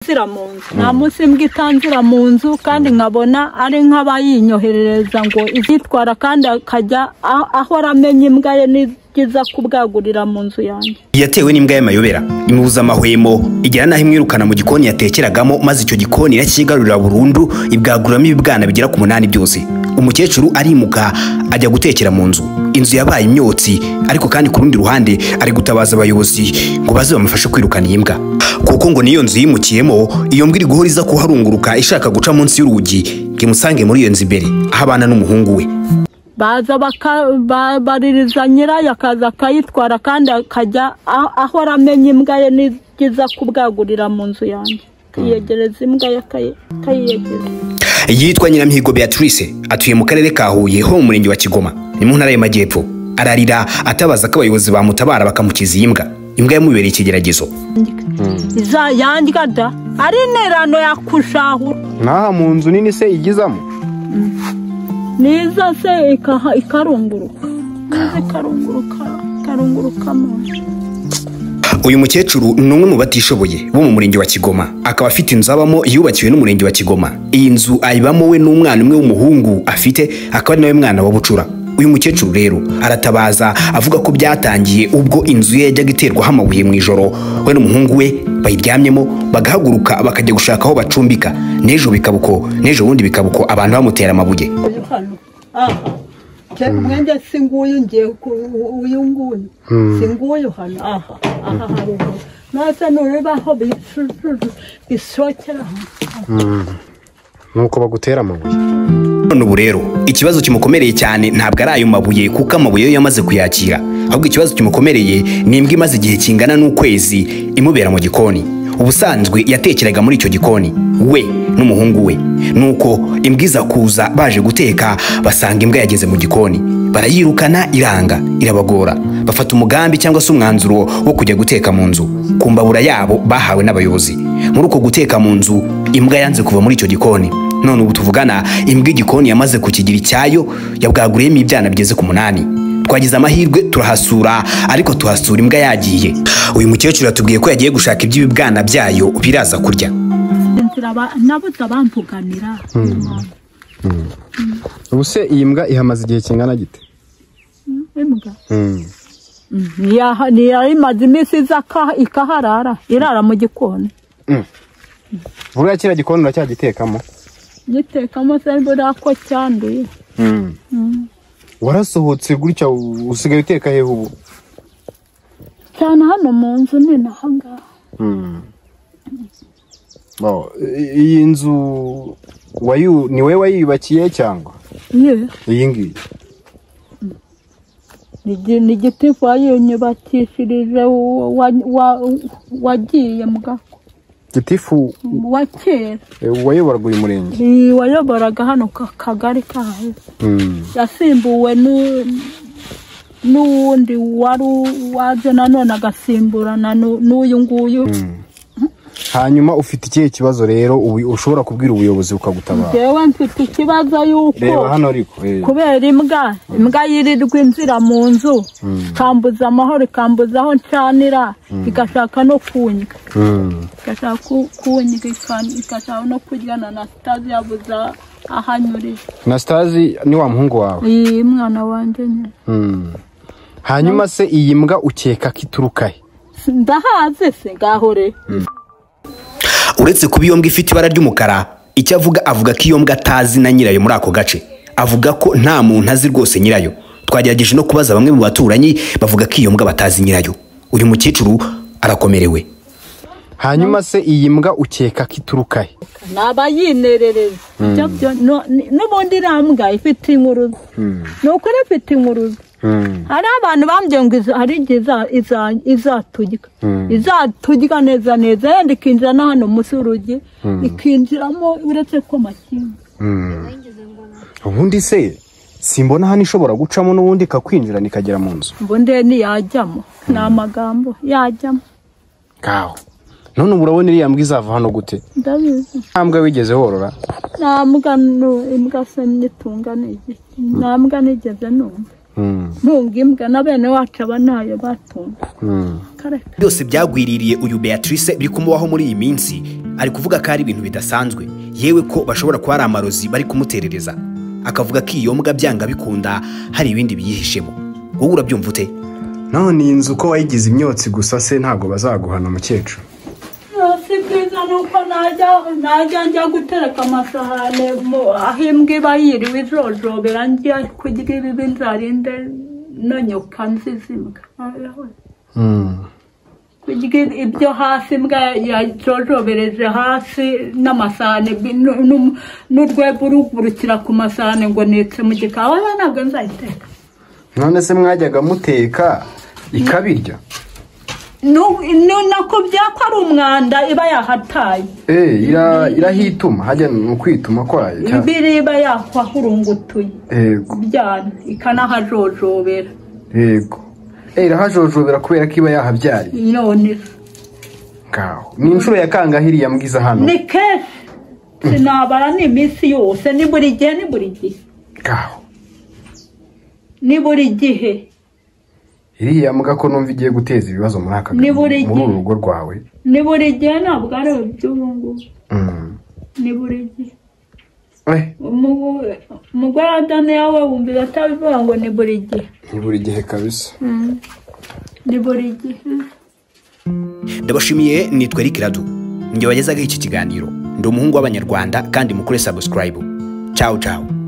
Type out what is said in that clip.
Nzira mu nzu nta munsi imbwa itanzira mu nzu, kandi nkabona ari nk'abayinyoherereza ngo izitwara, kandi akajya ahora amenya imbwa ye n'igiza kubwagurira mu nzu yanjye. Yatewe n'imbwa y'amayobera imubuza amahwemo, igera n'aho imwirukana mu gikoni yatekeragamo, maze icyo gikoni irakigarurira burundu, ibwaguramo ibibwana bigera ku 8 byose. Umukecuru arimuka ajya gutekera mu nzu. Inzu yabaye imyotsi, ariko kandi ku rundi ruhande ari gutabaza abayobozi ngo baze bamufashe kwirukana iyi mbwa, kuko ngo niyo nzu yimukiyemo iyo mbwa iri guhora iza kuharunguruka ishaka guca munsi y'urugi ngo imusange muri iyo nzu imbere aho abana n'umuhungu we. Baza bakabaririza nyirayo akaza akayitwara, kandi akajya ahora amenya imbwa ye n'igiza kubwagurira mu nzu yanjye, akiyegereza imbwa ye akayiyegereza. Yitwa Nyiramihigo Beatrice, atuye mu karere ka Huye ho mu murenge wa Kigoma, ni mu ntara y'Amajyepfo. Ararira atabaza ko abayobozi bamutabara bakamukiza iyi mbwa. Imbwa yamubereye ikigeragezo. Yandya da ari interano yakushahura. Naha mu nzu nini se igizamo? Niza se ikarunguruka. Niza ikarunguruka, ikarunguruka mu nzu. Uyu mukecuru ni umwe mu batishoboye bo mu murenge wa Kigoma, akaba afite inzu abamo yubakiwe n'umurenge wa Kigoma. Iyi nzu ayibamo we n'umwana umwe w'umuhungu afite, akaba ari nawe mwana wa bucura. Uyu mukecuru rero aratabaza avuga ko byatangiye ubwo inzu ye yajyaga iterwaho amabuye mu ijoro, we n'umuhungu we bayiryamyemo bagahaguruka bakajya gushaka aho bacumbika, n'ejo bikabuko n'ejo bundi bikabuko abantu bamutera amabuye. Mwende singuyu ngiye uyu nguyu singuyu hano aha aha haruguru nase nureba aho bisokera nuko bagutera amabuye. None ubu rero ikibazo kimukomereye cyane ntabwo ari ayo mabuye, kuko amabuye yo yamaze kuyakira, ahubwo ikibazo kimukomereye ni imbwa imaze igihe kingana n'ukwezi imubera mu gikoni. Ubusanzwe yatekeraga muri icyo gikoni we n'umuhungu we, nuko imbwa iza kuza baje guteka basanga imbwa yageze mu gikoni, barayirukana iranga irabagora, bafata umugambi cyangwa se umwanzuro wo kujya guteka mu nzu ku mbabura yabo bahawe n'abayobozi. Muri uko guteka mu nzu imbwa yanze kuva muri icyo gikoni. None ubu tuvugana imbwa igikoni yamaze kukigira icyayo, yabwaguriyemo ibyana bigeze ku 8. Twagize amahirwe turahasura, ariko tuhasura imbwa yagiye. Uyu mukecuru yatubwiye ko yagiye gushaka iby'ibibwana byayo biraza kurya. Nabuze abamvuganira. Ubu se iyi mbwa ihamaze igihe kingana gite? Imbwa imaze iminsi iza ikaharara, irara mu gikoni. Buriya kiriya gikoni uracyagitekamo? Gitekamo se buriya ko cyanduye. Warasohotse gutya usigaye uteka hehe ubu? Cyane hano mu nzu nini aha ngaha. Iyi nzu ni wowe wayiyubakiye cyangwa? Iyi ngiyi ni igiti wayinyubakishirije wagiye mu gako. Gitifu wa kera wayoboraga uyu murenge? Wayoboraga hano kagari kaheze. Yasimbuwe n'uwundi wari waje nanone agasimburana n'uyu nguyu. Hanyuma ufite ikihe kibazo rero ushobora kubwira ubuyobozi bukagutabara? Jewe mfite ikibazo yuko reba hano ariko kubera imbwa yirirwa inzira mu nzu, ikambuza amahoro, ikambuza aho ncanira, igashaka no kunywa, igashaka kunywa, igashaka no kuryana na Stazi yabuza ahanyuriye. Na Stazi ni wa muhungu wawe? Iyi mwana wanjye nyine. Hanyuma se iyi mbwa ukeka ko ituruka he? Ndahaze se ngahore. Uretse kuba iyo mbwa ifite ibara ry'umukara, icyo avuga avuga ko iyo mbwa atazi na nyirayo muri ako gace. Avuga ko nta muntu azi rwose nyirayo. Twagerageje no kubaza bamwe mu baturanyi bavuga ko iyo mbwa batazi nyirayo. Uyu mukecuru arakomerewe. Hanyuma se iyi mbwa ukeka ko ituruka he? Nabayinerereza. N'ubundi iriya mbwa ifite inkuruza. Ni ukuri ifite inkuruza. Hari abantu bambwiye ngo hari igihe izaturya, izaturya neza neza, yenda ikinjira na hano munsi y'urugi, ikinjiramo uretse ko makinga. Ubundi se simbona hano ishobora gucamo n'ubundi ikakwinjira ikagera mu nzu? Ubundi ntiyajyamo, ni amagambo yajyamo. Ngaho none ubu urabona iriya mbwa izava hano gute? Ndabizi. Nta mbwa wigeze worora? Nta mbwa, imbwa se nyitunga ni igiki, nta mbwa nigeze numva. Ntunga imbwa na bene wacu aba ntayo batunga. Reka reka. Byose byagwiririye uyu Beatrice biri kumubaho muri iyi minsi, ari kuvuga ko ari ibintu bidasanzwe, yewe ko bashobora kuba ari amarozi bari kumuterereza, akavuga ko iyo mbwa byanga bikunda hari ibindi biyihishemo. Wowe urabyumva ute? None iyi nzu ko wayigize imyotsi gusa se ntabwo bazaguhana mukecuru? Si byiza nuko najya njya gutereka amasahane aho imbwa iba yiriwe ijojobera, njya kurya ibibi nzarinde nonyuka nziza imbwa. Kurya ibyo hasi imbwa yajojobereje hasi n'amasahane n'urwego rugurukira ku masahane ngo nitse mu gikawa, ntabwo nzayiteka. None se mwajyaga muteka ikabirya? Nakubwiye ko ari umwanda iba yahataye. Irahituma hajya ni ukwituma kwayo. Ibiri iba yakwahurungutuye. Yego. Byana ikanahajojobera. Yego. Irahajojobera kubera ko iba yahabyariye. None ngaho ni inshuro ya kangahe iriya mbwiza hano? Ni kenshi sinabara, ni iminsi yose, ni buri gihe, ni buri gihe. Ngaho ni buri gihe. Iriya mbwa ko numva igiye guteza ibibazo muri aka muri uru rugo rwawe. Ni buri gihe, ntabwo ari iby'ubu ngubu. Ni buri gihe. Umugore wa Daniel we wumvira atabivuga ngo ni buri gihe. Ni buri gihe kabisa. Ni buri gihe. Ndabashimiye, nitwa Eric Radu. Njye wagezaga iki kiganiro. Ndi umuhungu w'Abanyarwanda kandi mukore subscribe. Ciao ciao.